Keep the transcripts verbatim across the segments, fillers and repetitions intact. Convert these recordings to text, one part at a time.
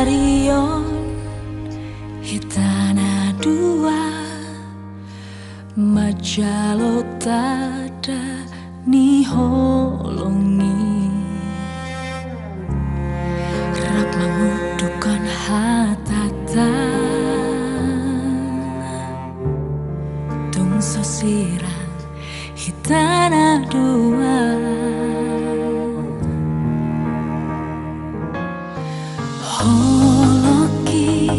Arion hita na dua manjalo tanda ni holong i, rap mangundukhon hatanta. Tung so sirang hita na dua. Holongki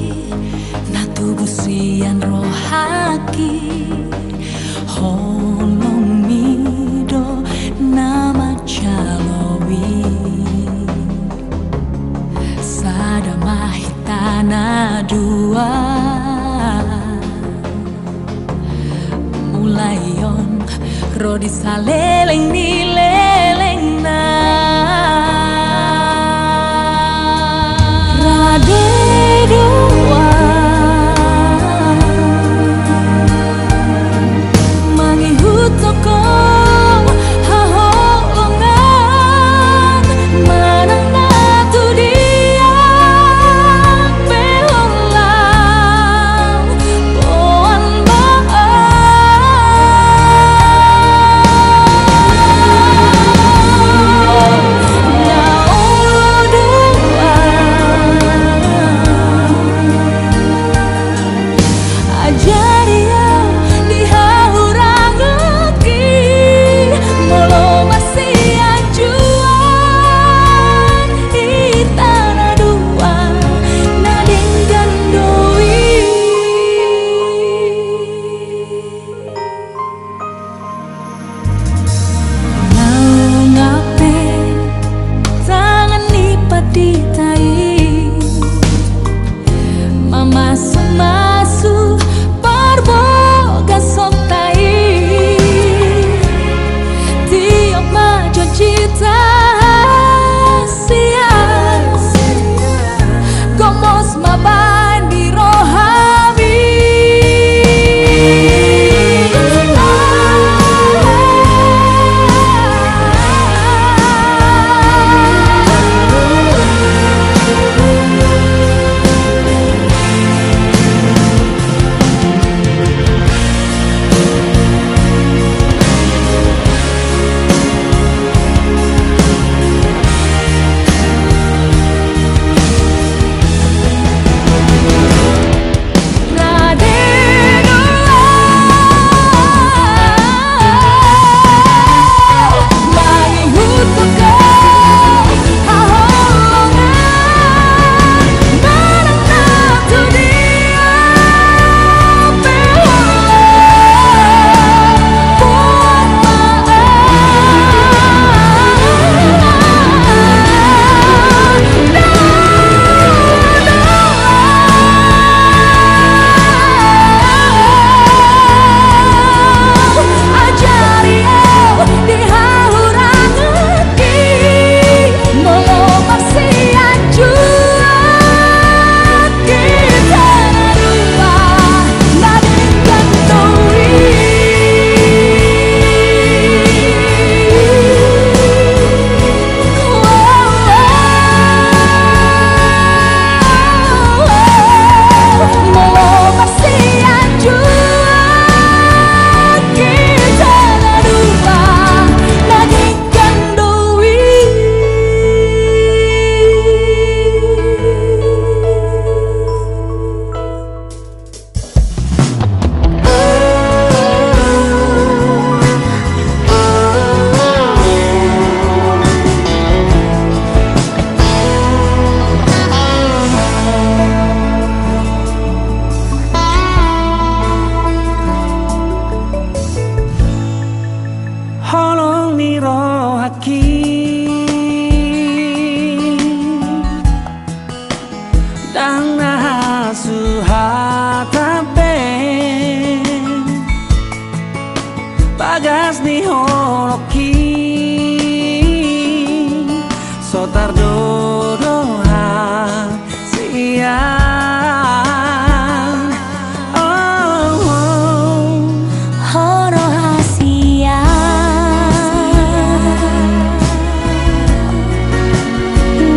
na tubu sian rohangki, holongmi do na manjalo i. Sada ma hita na dua. Mulai on ro di saleleng ni lelengna. Rade do au mangihuthon ho haholongan, manang na tu dia pe ho lam boan ma au. Na olo do au ajari au di hahurangki, molo marsianjuan hita na dua, na denggan do i. Naung pe tangan ni pandita i mamasumasu parbagason ta i. Tiop ma janjita sian gomos ma baen di rohami. Holong ni rohangki, ndang na hasuhatan pe, bagas ni holongki, so tardodo hasian. Oh, oh. Ho do hasian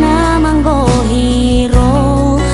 na manggohi roha.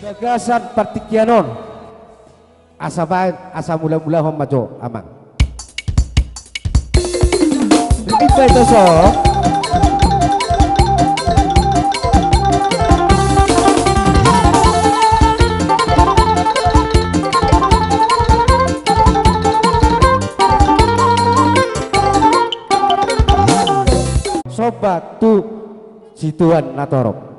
Bagasan partingkian on, asa baen, asa mula-mulahon ma jo, Amang. Ribut baen do so. Somba tu Situan na torop.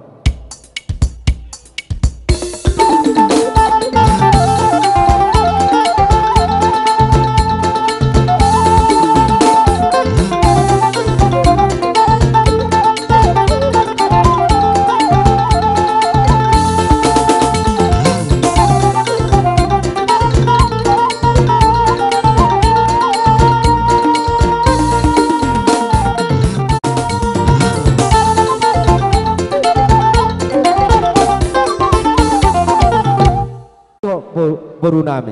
Bo-, boru nami.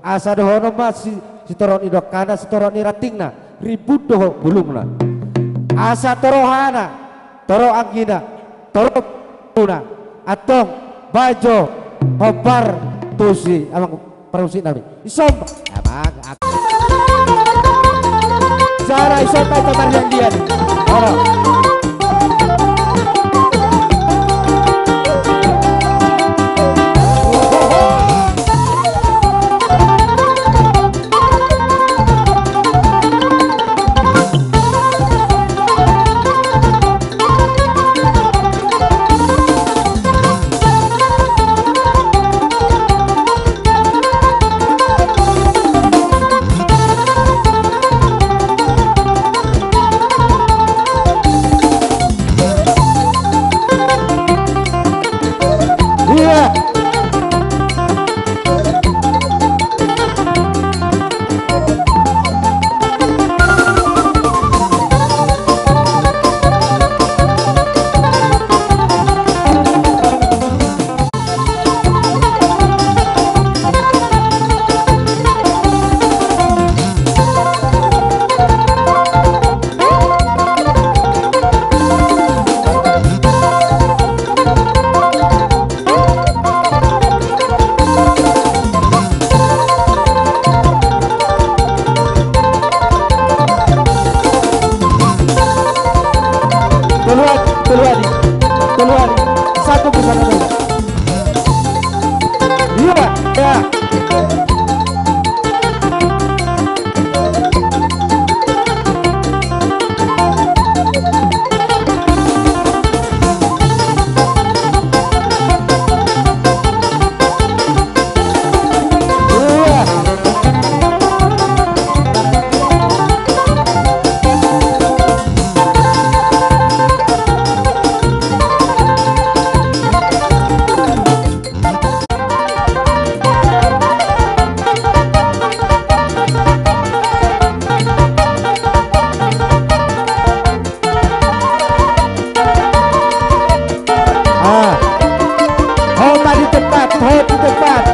Asa dohonon ma si-, sitorop ni dongkana, sitorop ni rantingna, ribut dohot bulungna. Asa torop hahana, torop anggina, torop bohuna, antong baen jo hombar tusi, Amang parmusik nami. Isomba. Amang, ak-, jala isomba hita marliat-liat. Olo. Iya. Tolu hali, tolu hali, tolu hali. Satu putaran lagi. Iya, ya. Ah. Hombar di tempat, hombar di tempat.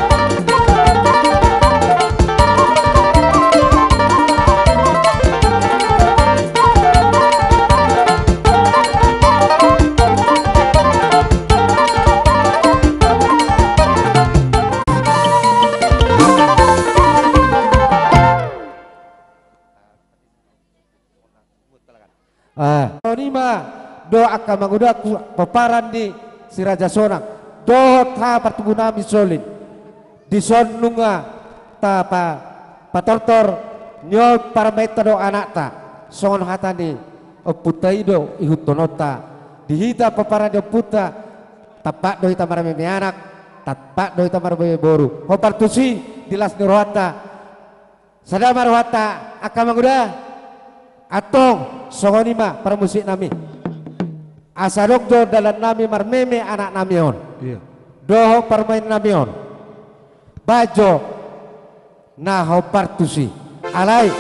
Ah, songon i ma do angka amangudangku pomparan ni Si Raja Sonang dohot haha partubu nami Solin. Dison nunga tapa-, patortor, nion parumaenta dohot anakta, songon hata ni ompunta i do ihuthononta. Di hita pomparan ni ompunta, tampak do hita marmeme anak, tampak do hita marmeme boru. Hombar tusi di las ni rohanta. Sada ma rohanta angka amanguda. Antong songon i ma parmusik nami. Asa adong do dalan nami marmeme anak nami on. Iya. Dohot parumaen nami on. Baen jo na hombar tusi. Alai.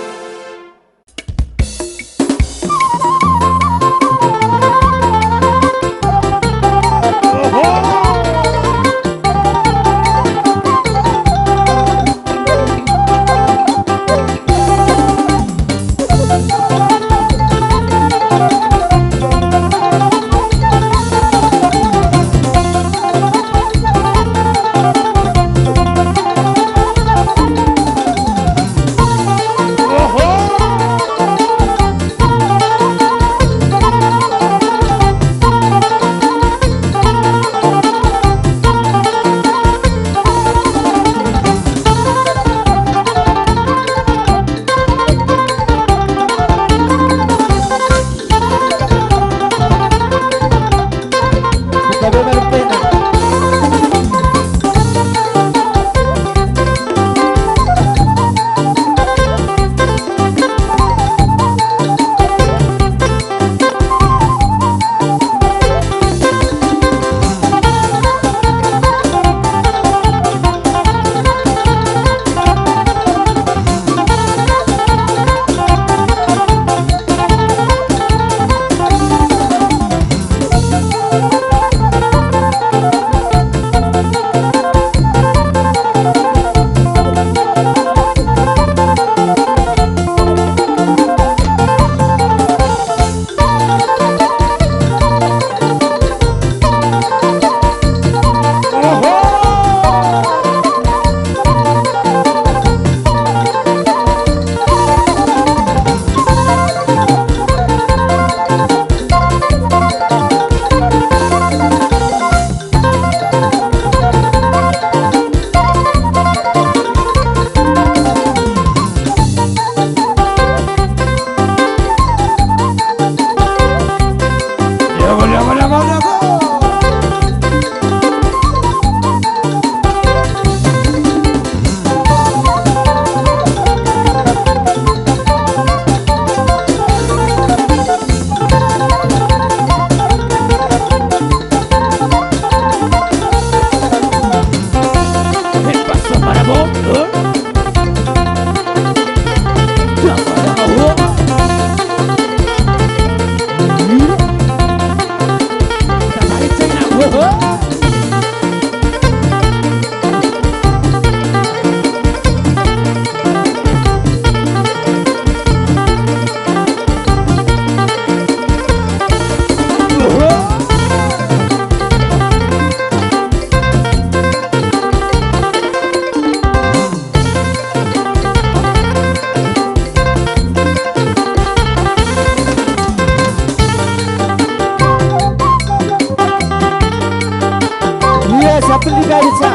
Iya, sambil dibaisa.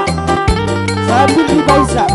Sambil dibaisa.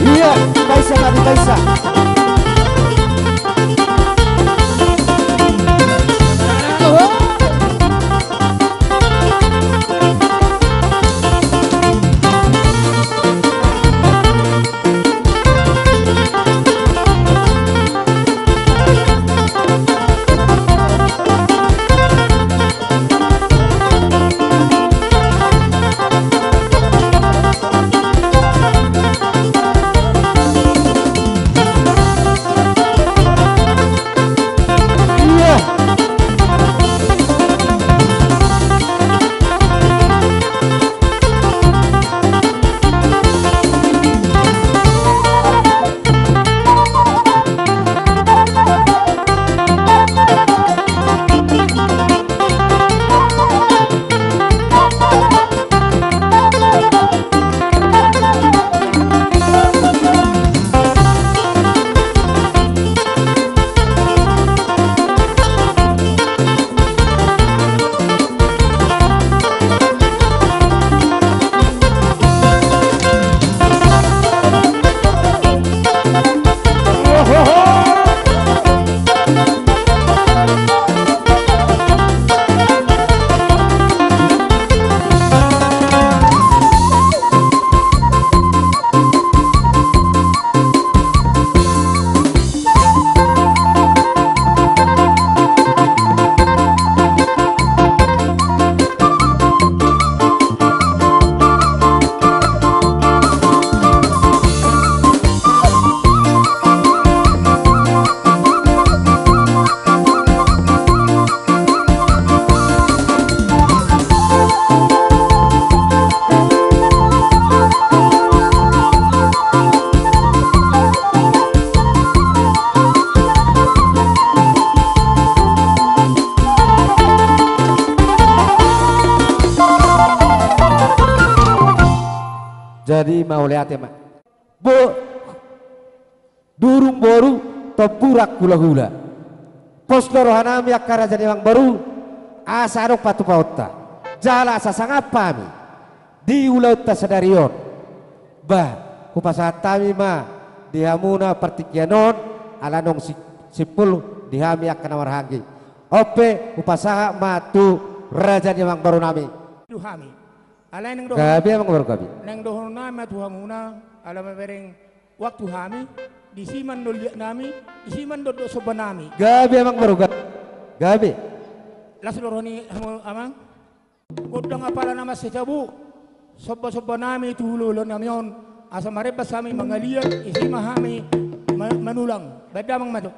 Iya, baisa, mari baisa. Jadi mauliate ma. Bo, durung boru, tompuran hulahula. Pos do rohanami angka raja ni amangboru, asa adong patupaonta. Jala asa sangap hami di ulaonta sadari on. Bah, hupasahat hami ma di hamuna partingkian on, ala naung si-, simpul di hami angka na marhahaanggi. On pe hupasahat ma tu raja ni amangborunami. Tu hami. Alai naeng dohon. Gabe amangboru, gabe. Naeng dohononnami ma tu hamuna, ala mamereng waktu hami, disi ma annon liatnami, disi ma annon dohot sombanami. Gabe amangboru, ga-, gabe. Las do roha ni hamu amang. Gondang apala na mansai tabu, sombasombanami tu hulahulanami on, asa marembas hami mangaliat, disi ma hami ma-, manulang. Baen damang ma tu.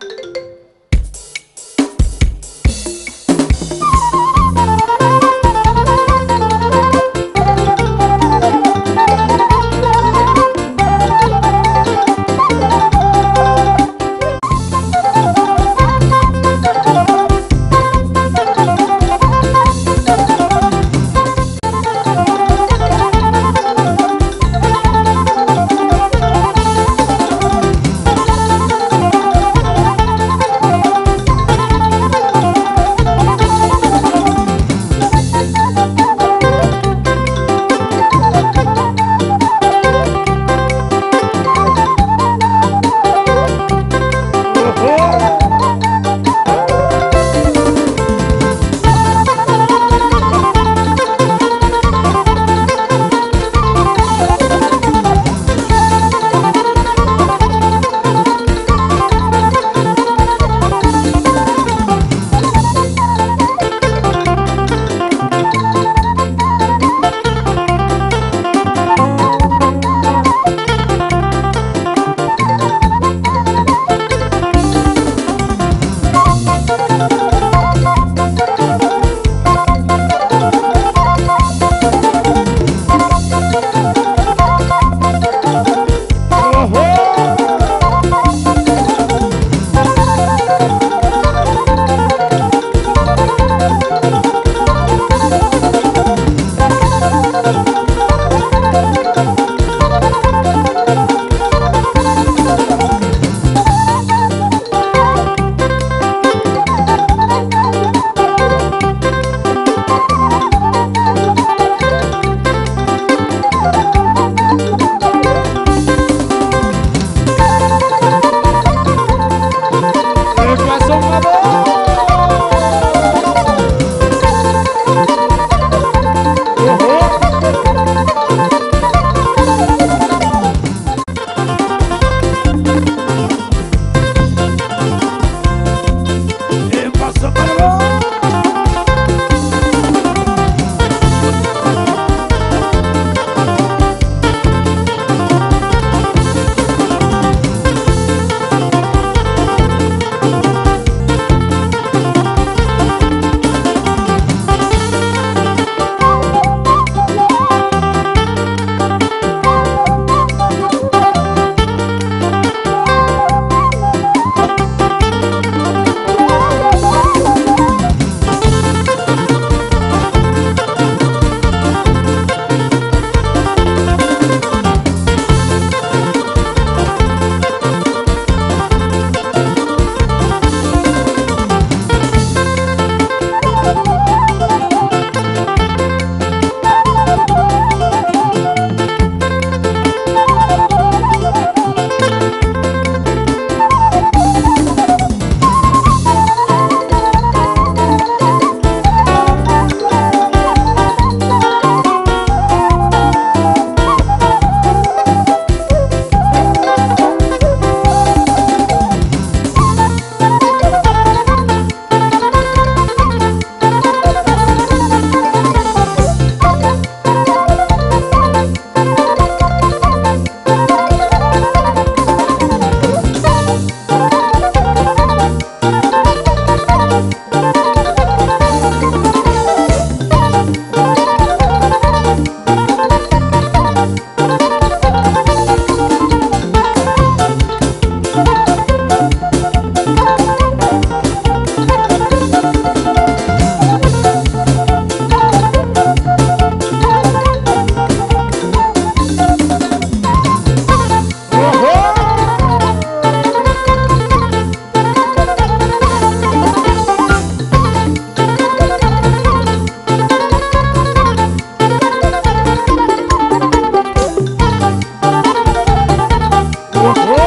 Manggohi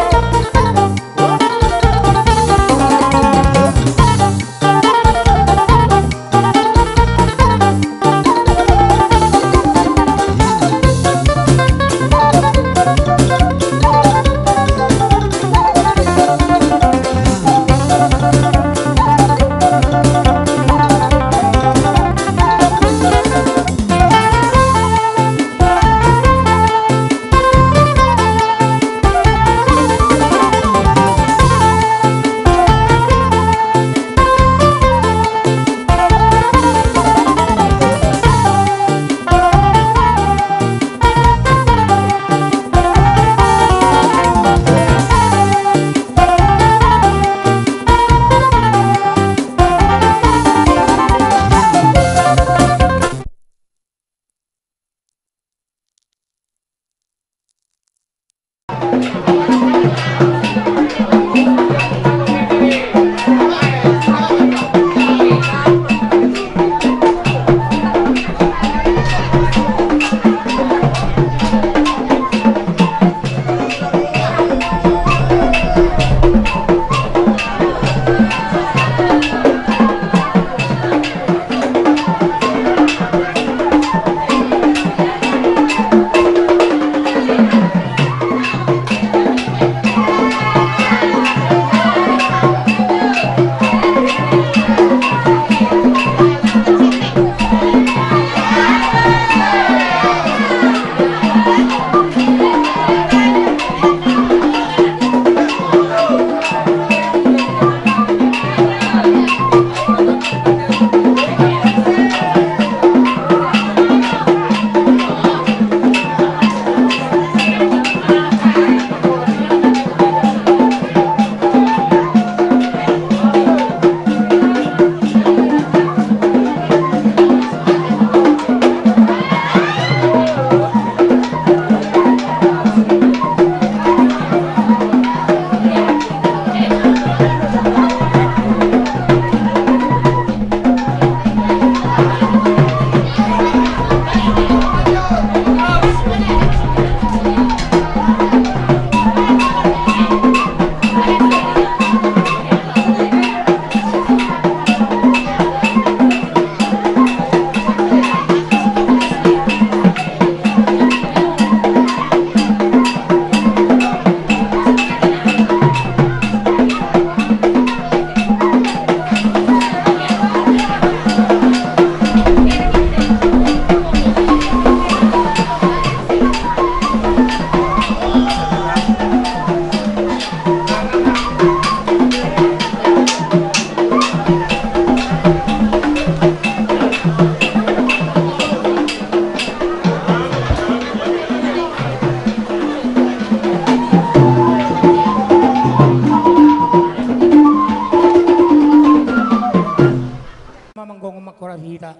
ma horas hita.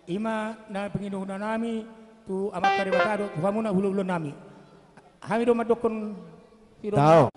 I ma na pangidoan nami tu Amanta Debata dohot tu hamuna hulahula nami. Hami do mandokkon sidok. Tao.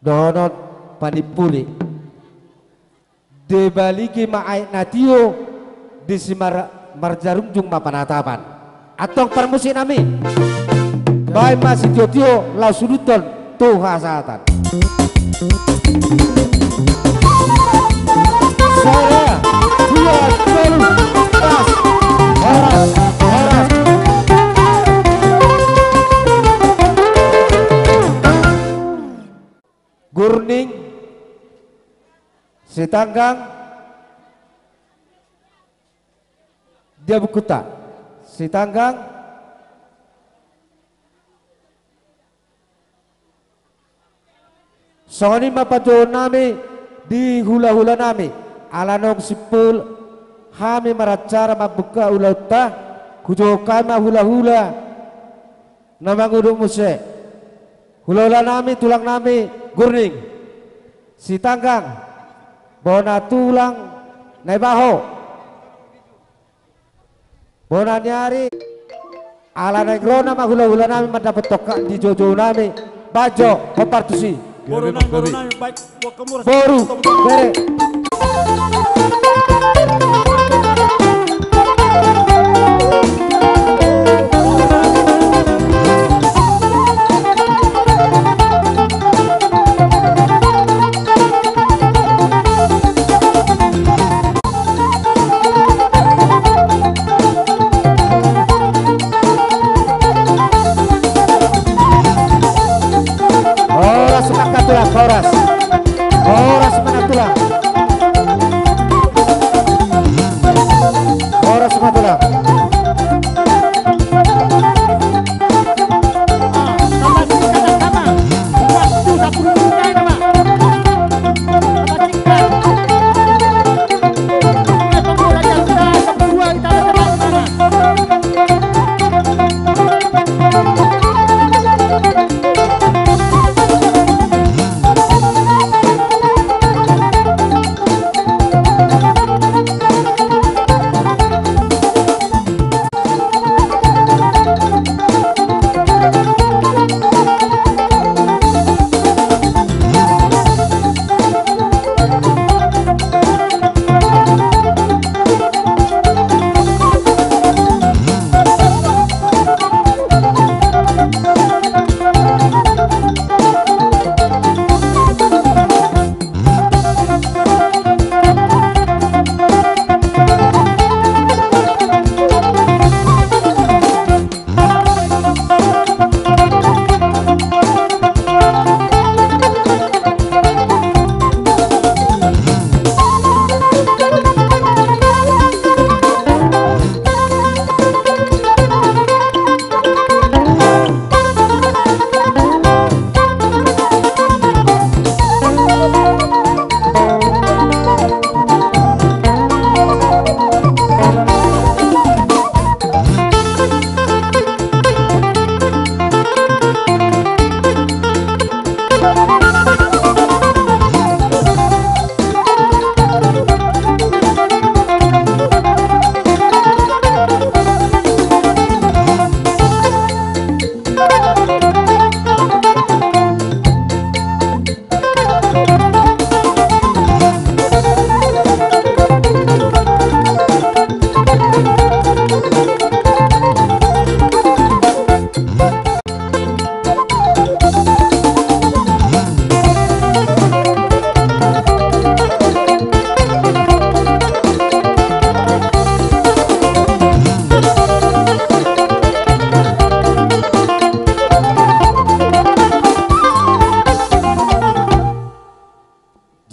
Dohonon panimpuli. Dibaligi ma aek na tio, disi mar-, marjarunjung ma panatapan. Antong parmusik nami, baen ma sitiotio laos suduthon tu hasahatan. Sada, dua, tolu, pas. Horas, horas. Gurning, Sitanggang. Dia bukuta. Sitanggang. Songon i ma panjouon nami di hulahula nami. Ala naung simpul hami maracara mambuka ulaonta, hujouhon hami ma hulahula na mangudut muse. Hulahula nami, tulang nami, Gurning, Sitanggang, bona tulang Naibaho, bona ni ari. Ala naeng ro nama hulahula nami mandapothon hami di joujou nami. Baen jo hombar tusi. Boru nami, boru nami, baik. Boru, bere. Horas ma tulang, horas. Horas ma tulang. Horas ma tulang.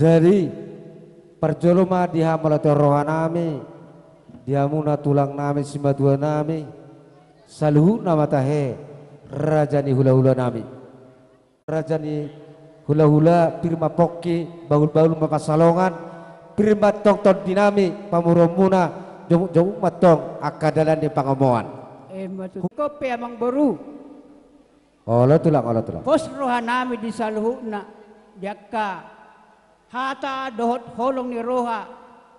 Jadi, parjolo ma dihamauliatehon roha nami di hamuna tulang nami, simatua nami, saluhutna ma tahe, raja ni hulahula nami. Raja ni hulahula, pir ma pongki, bahulbahul ma pansalongan, pir ma tongtong di nami pamoruonmuna, jomukjomuk ma tong angka dalan ni pangomoan. Emma tutu. Hukup pe amang boru. Olo tulang, olo tulang. Pos roha nami di saluhutna, di angka hata dohot holong ni roha,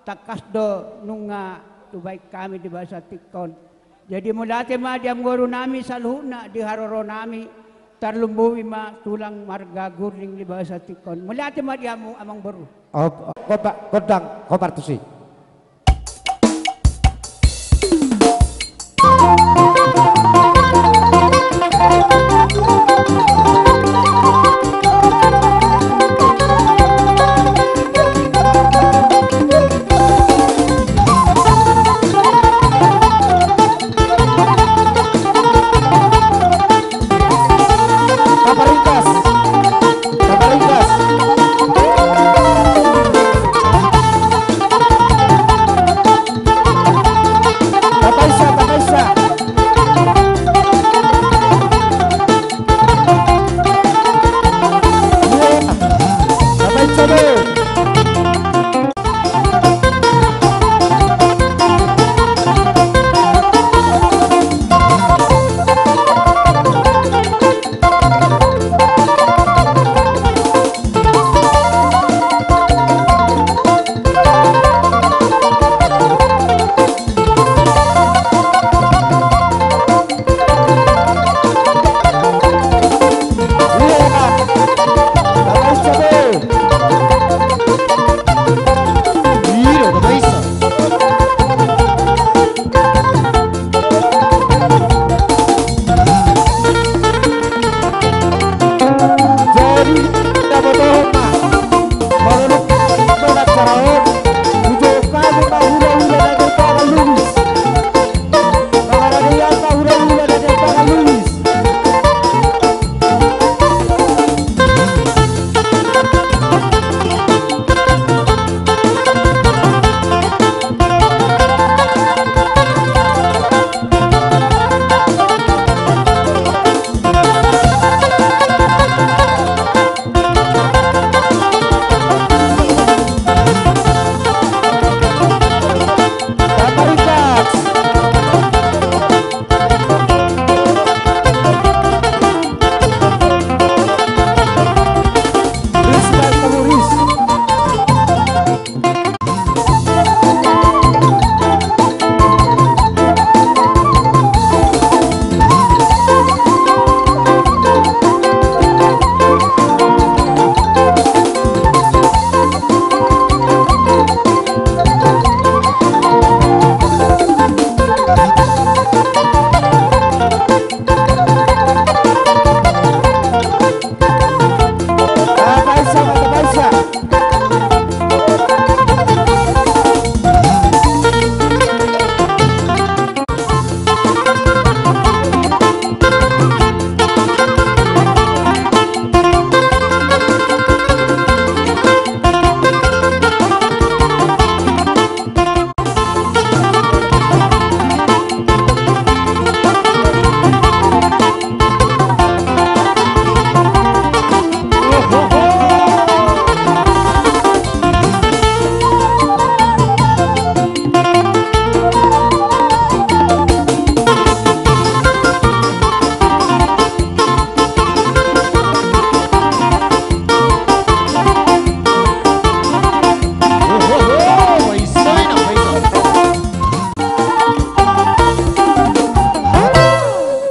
tangkas do nunga tubaen hami di bagasan tingki on. Jadi mauliate ma di amangboru nami saluhutna di haroro nami, Tarlumobi ma tulang marga Gurning di bagasan tingki on. Mauliate ma di hamu amang boru. Op-, op-, gondang, gondang, kobar tusi. Taparingkas. Taparingkas. Tapaisa, tapaisa. Tapaisa do. Jadi, dapoton ma. Molo dung acara on, ujungkon ma hulahula na di Pangalumis. Mangaradean ma hulahula na di Pangalumis.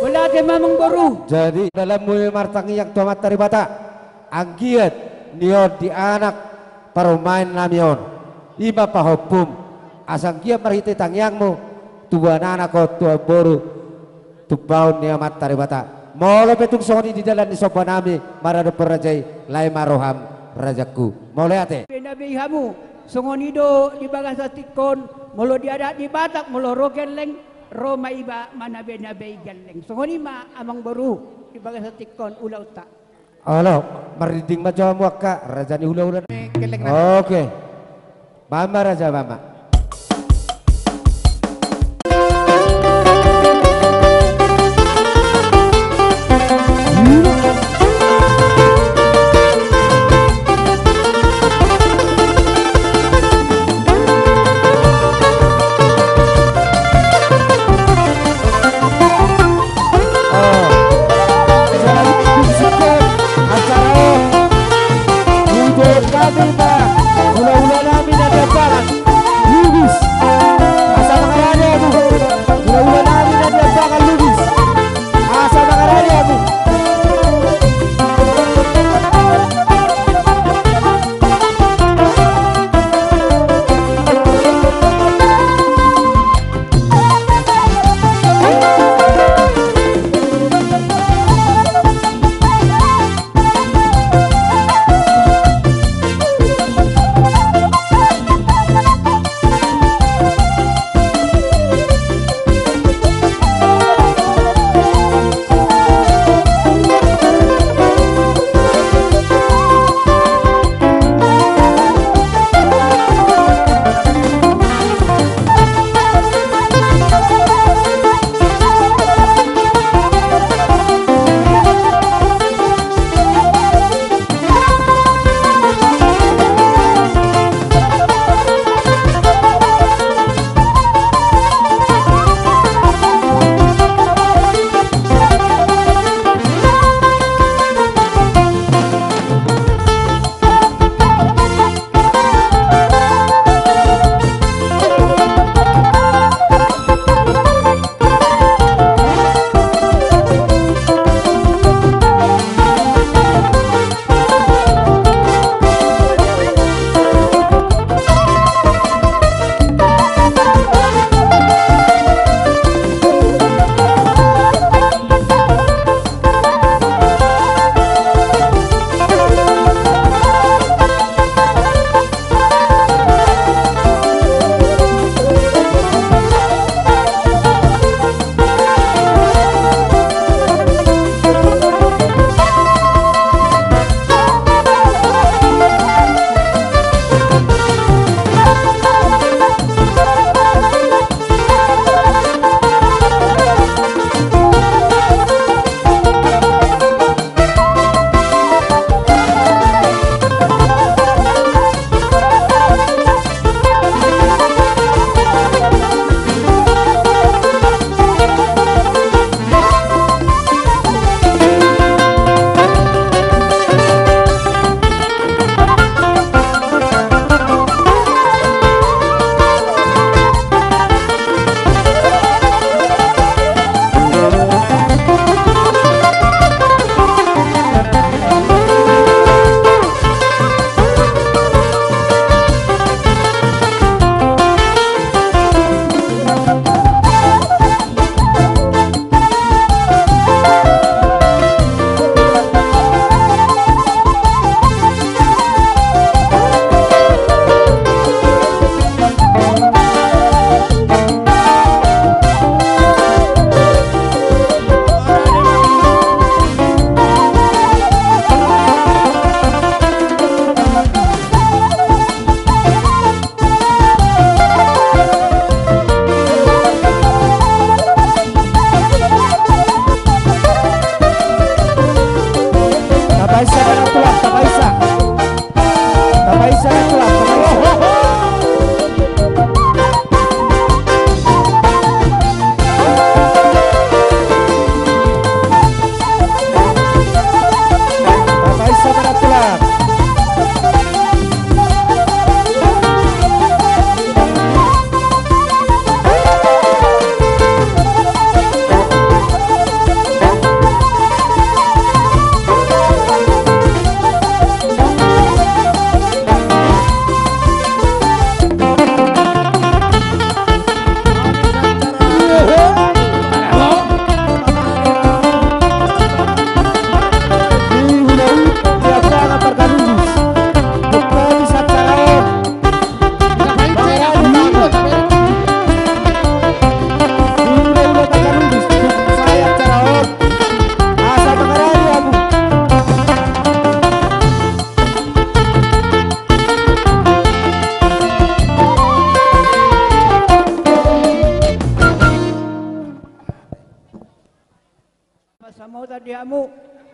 Mauliate ma amang boru. Jadi dalanmu i martangiang tu Amanta Debata. Anggiat nion di anak parumaen nami on, i ma pahompum, asa anggiat marhite tangiangmu, tubuan anak on, tubuan boru, tumbaon ni Amanta Debata. Molo pe tung songon i di dalan ni somba nami maradophon raja i, lae ma roham rajakku. Mauliate. Be na bei hamu, songon i do di bagasan tingki on, molo di adat ni Batak, molo ro gelleng, ro ma iba manabe-nabei gelleng. Songon i ma amang boru di bagasan tingki on ulaonta. Olo, marrinding ma jo hamu angka raja ni hulahula. Oke. Baen ma raja, baen ma.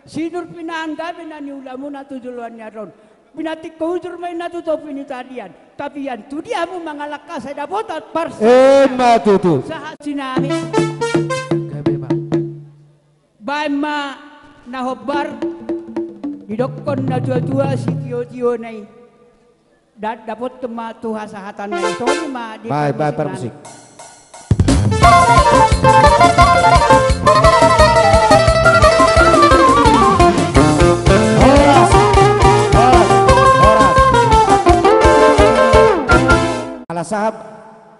Sinur pinahan gabe na niulamuna tu joloan ni ari on. Pinantikhon hujur ma inna tu topi ni tapian. Tapian, tu dia hamu mangalangka sai dapotan parsa. Emma tutu. Sahat sinami. Gabe ma. Baen ma na hombar. Didokkon na tua-tua sitio-tiona i. Da-, dapotan ma tu hasahatanna i. Songon i ma di. Baik, baik, parmusik. Horas, horas, horas. Ala sahat,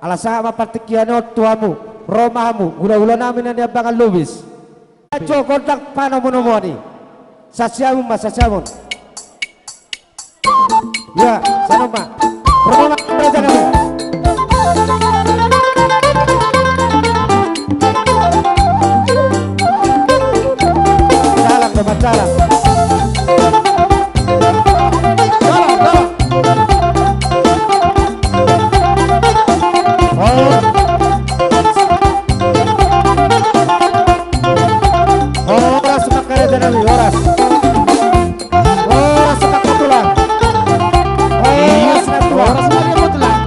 ala sahat ma partingkian on tu hamu, ro ma hamu, hula-hula nami na niambangan Lubis. Ajo gondang panomu-nomuan i. Sasiamun ma, sasiamun. Ia, sanon ma. Ro ma, raja nami. Jalang, jalang. Jalang, jalang. Oh. Horas, mangkaraja nami, horas. Horas, mangkatulang. Horas, mangkatulang.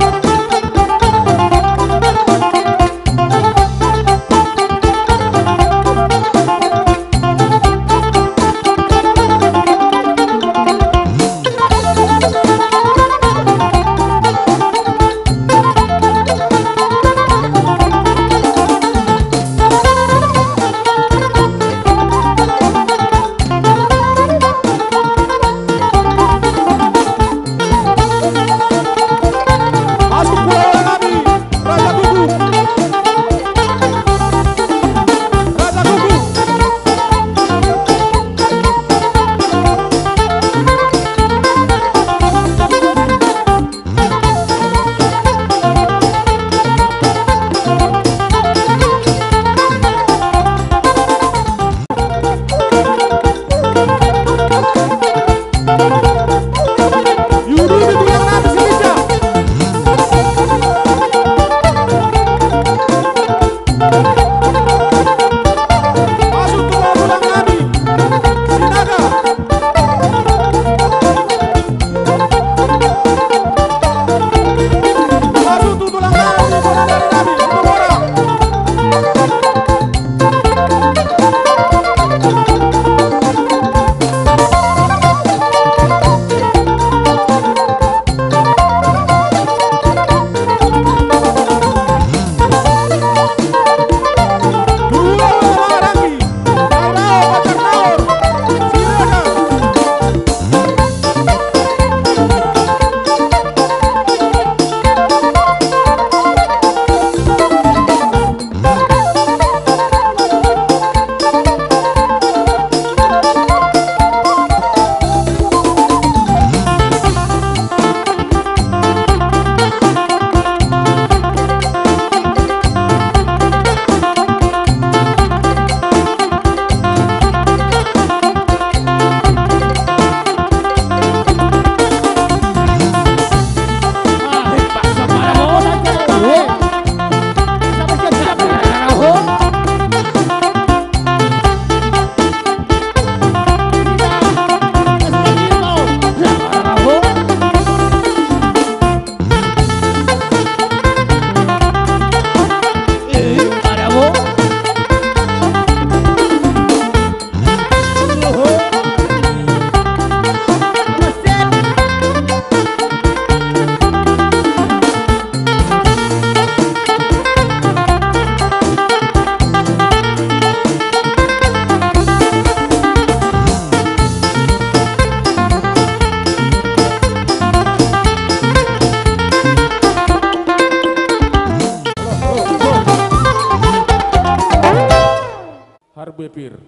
Harbue pir.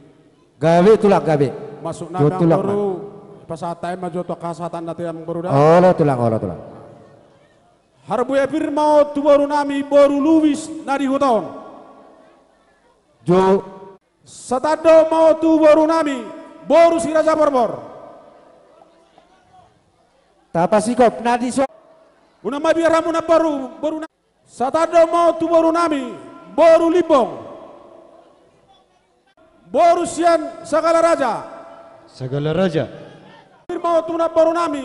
Gabe tulang, gabe. Masuk na jo tulang, boru. Pasahat hami ma jo tu angka hasahatan na tu amang boru da. Olo tulang, olo tulang. Harbue pir ma on tu boru nami, boru Lubis na di huta on. Jo. Satandok ma on tu boru nami, boru si Raja Borbor. Tapasikop na di so. Unang mabiar hamu na boru, boru na. Satandok ma on tu boru nami, boru Limbong. Boru sian Sagala Raja. Sagala raja. Pir ma on tu namboru nami,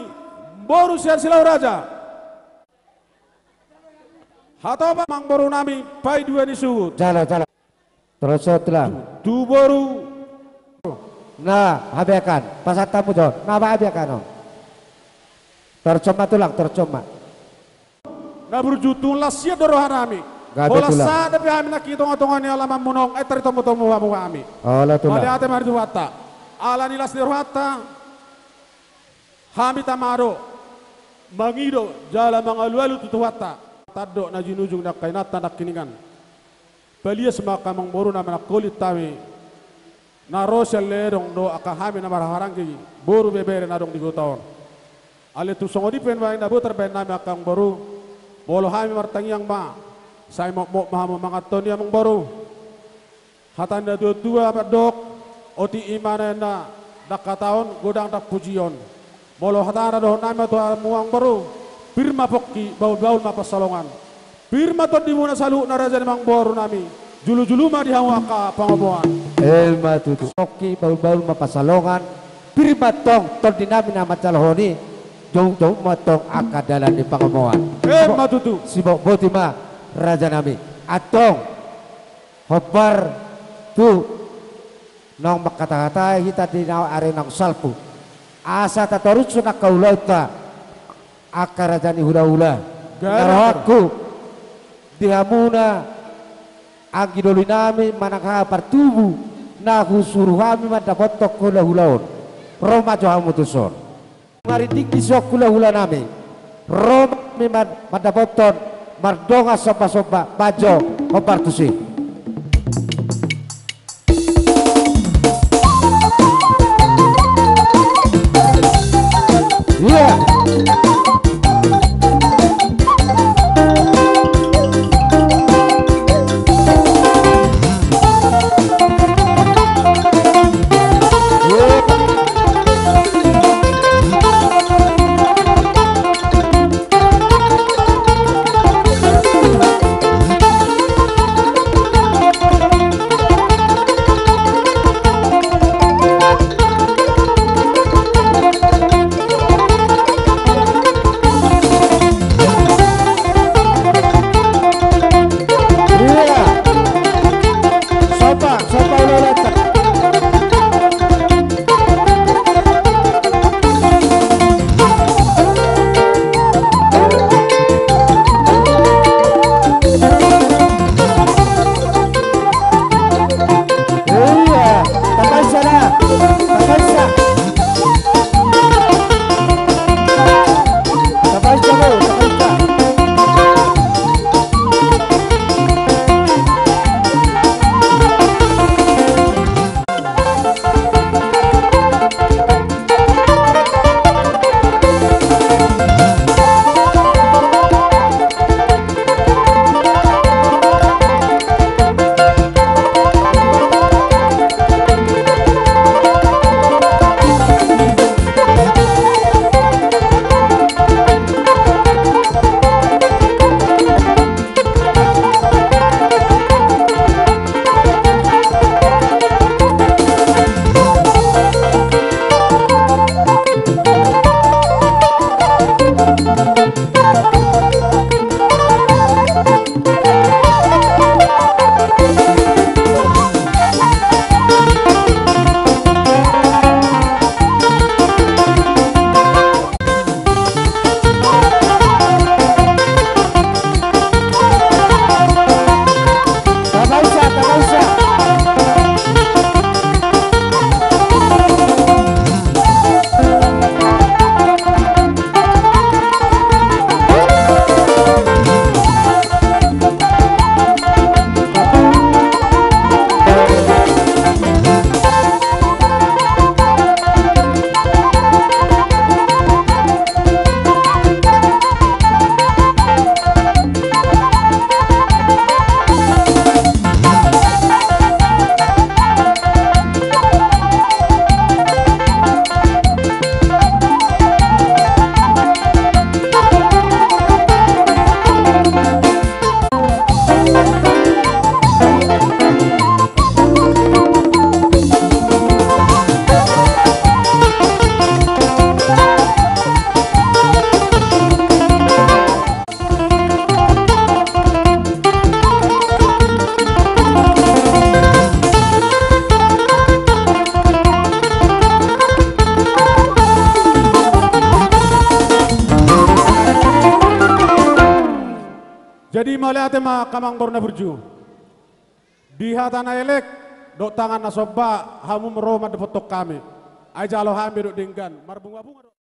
boru sian Silau Raja. Hatopa amangboru nami, paidua ni suhut. Jala, jala. Torus on tulang. Tu, tu boru. Na, habeakan. Pasahat hamu jo. Na, habeakan on. Torus on ma tulang, torus on ma. Na burju, tung las hian do roha nami. Gabe tulang. Holan sahat dope hami nangkin di tongatonga ni alaman muna on, ai taritomutomu hamu hami. Olo tulang. Mauliate ma di Tuhanta. Ala ni las ni rohanta, hami tama do mangido jala mangalualu tu Tuhanta. Tandok na jinujung ni angka inanta nangkiningan. Palias ma angka amangboru na manangkolit hami, na ro sian ledong dohot angka hami na marhahaanggi, boru, ibebere na adong di huta on. Alai tung songon i pe nuaeng na boi tarbahen nami angka amangboru, molo hami martangiang ma, sai mokmok ma hamu manganhon i amangboru. Hata ni natuatua mandok, otik i ma na ninna dangkataon, godang dangpujion. Molo hata na dohonon nami ma tu hamu amangboru, pir ma pongki, bahulbahul ma pansalongan. Pir ma tondimuna saluhutna raja ni amangboru nami, julujulu ma di hamu angka pangomoan. Emma tutu. Pongki, bahulbahul ma pansalongan. Pir ma tong tondi nami na manjalohon i, joujou ma tong angka dalan ni pangomoan. Emma tutu. Sibotboti ma raja nami. Antong, hombar tu naung mangkatahatai hita di na ari naung salpu, asa tatorushon angka ulaonta, angka raja ni hulahula. Gabe. Na rohangku di hamuna anggi doli nami manang haha partubu na husuru hami mandapothon hulahula on. Ro ma jo hamu tuson. Marinding di son hulahula nami, ro ma hami man-, mandapothon mardongan sombasomba, bahen jo hombar tusi. Iya. Jadi mauliate ma angka amang boru na burju. Di hata na elek dohot tangan na somba hamu ro mandapothon hami. Ai jalo hami dohot denggan marbunga-bunga do.